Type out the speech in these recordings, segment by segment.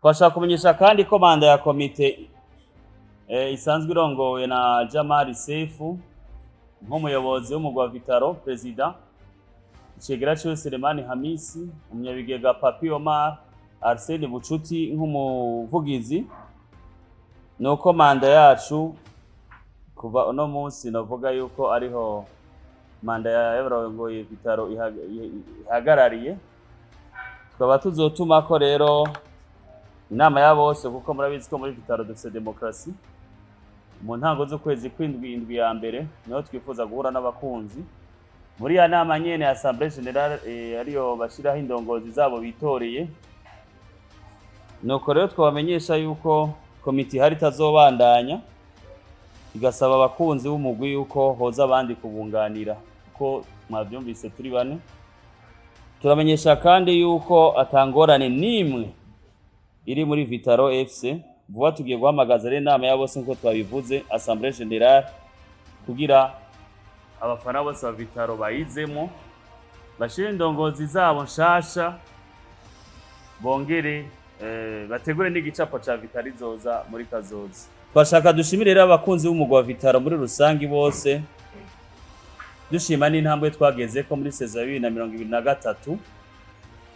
Twashaka kumenyesha kandi ko manda ya komite isanzwe irongowe na Jamali Sefu nk'umuyobozi w'umugwi wa Vital'O, perezida, icegera ciwe Selemani Hamisi, umunyabigega Papi Omar, Arsene Bucuti nk'umuvugizi, nuko manda yacu kuva uno munsi, novuga yuko ariho manda yarongoye Vital'O ihagarariye. Tukaba tuzotumako rero inama ya bose, kuko murabizi ko muri Vital'O dufise demokarasi. Mu ntango z'ukwezi kw'indwi, indwi ya mbere, niho twifuza guhura n'abakunzi muri ya nama nyene ya Assemblée Générale, ariyo bashiraho indongozi zabo bitoreye. Nuko rero twabamenyesha yuko komite ihari itazobandanya, igasaba abakunzi b'umugwi yuko hoza abandi kubunganira, kuko mwavyumvise turi bane. Turamenyesha kandi yuko atangorane n'imwe iri muri Vital'O FC. Vuba tugiye guhamagaza rero inama ya bose nkuko twabivuze, Assemblée Générale, kugira abafana bose ba Vital'O bayizemo, bashire indongozi zabo nshasha, bongere bategure n'igicapo ca Vital'O izoza muri kazoza. Twashaka dushimire rero abakunzi b'umugwi wa Vital'O muri rusangi bose, dushima n'intambwe twagezeko muri saison ya 2023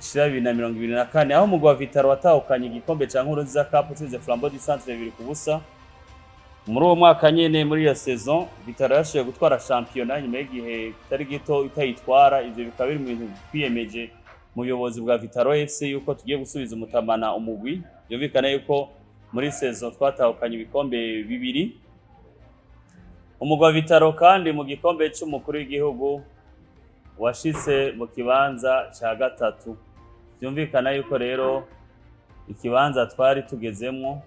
ishira 2024, aho umugwi wa Vital'O watahukanye igikombe ca Nkurunziza Cup, utsinze Flambeau du Centre 2-0. Muri uwo mwaka nyene, muri iyo saison, Vital'O yashoboye gutwara shampiyona nyuma y'igihe kitari gito itayitwara. Ivyo bikaba biri mu bintu twiyemeje mu buyobozi bwa Vital'O FC, yuko tugiye gusubiza umutamana umugwi. Byumvikana yuko muri saison twatahukanye ibikombe bibiri. Umugwi wa Vital'O kandi mu gikombe c'umukuru w'igihugu washitse mu kibanza ca gatatu. Byumvikana yuko rero ikibanza twari tugezemwo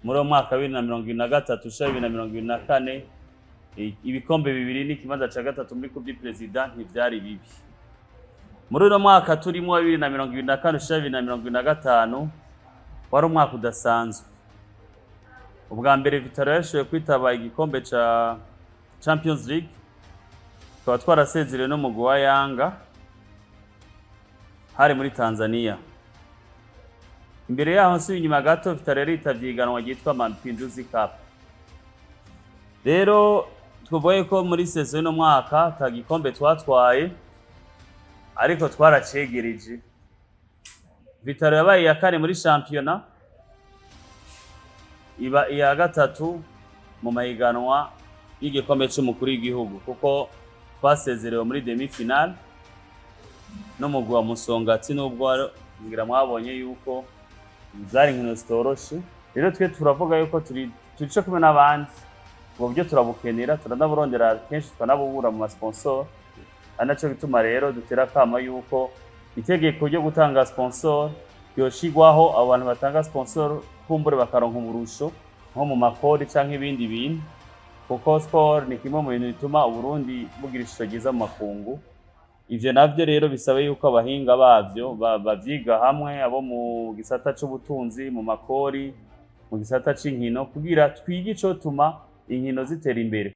muri uwo mwaka wa 2023 ushira 2024, ibikombe bibiri n'ikibanza ca gatatu muri Coupe du Président, ntivyari bibi. Muri uno mwaka turimo wa 2024 ushira 2025 wari umwaka udasanzwe. Ubwa mbere Vital'O yashoboye kwitaba igikombe ca Champions League, tukaba twarasezerewe n'umugwi wa Yanga, hari muri Tanzania. Imbere yaho, nsubiye inyuma gato, Vital'O yaritavye ihiganwa ryitwa Mapinduzi Cup. Rero twavuga ko muri saison y'uno mwaka ata gikombe twatwaye, ariko twaracegereje. Vital'O yabaye iya kane muri shampiyona, iba iya gatatu mu mahiganwa y'igikombe c'umukuru w'igihugu, kuko twasezerewe muri demi finale n'umugwi wa Musongati, nubwo ngira mwabonye yuko zari inkino zitoroshe. Rero twe turavuga yuko turi co kumwe n'abandi, ubwo buryo turabukenera, turanaburondera, kenshi tukanabubura mu masponsor. Ari naco gituma rero dutera akamo yuko itegeko ryo gutanga sponsor ryoshigwaho, abo bantu batanga sponsor kumbure bakaronka uburusho nko mu makori canke ibindi bintu, kuko sport ni kimwe mu bintu bituma Uburundi bugira ishusho ryiza mu makungu. Ivyo navyo rero bisaba yuko abahinga bavyo bavyiga hamwe, abo mu gisata c'ubutunzi, mu makori, mu gisata c'inkino, kugira twige icotuma inkino zitera imbere.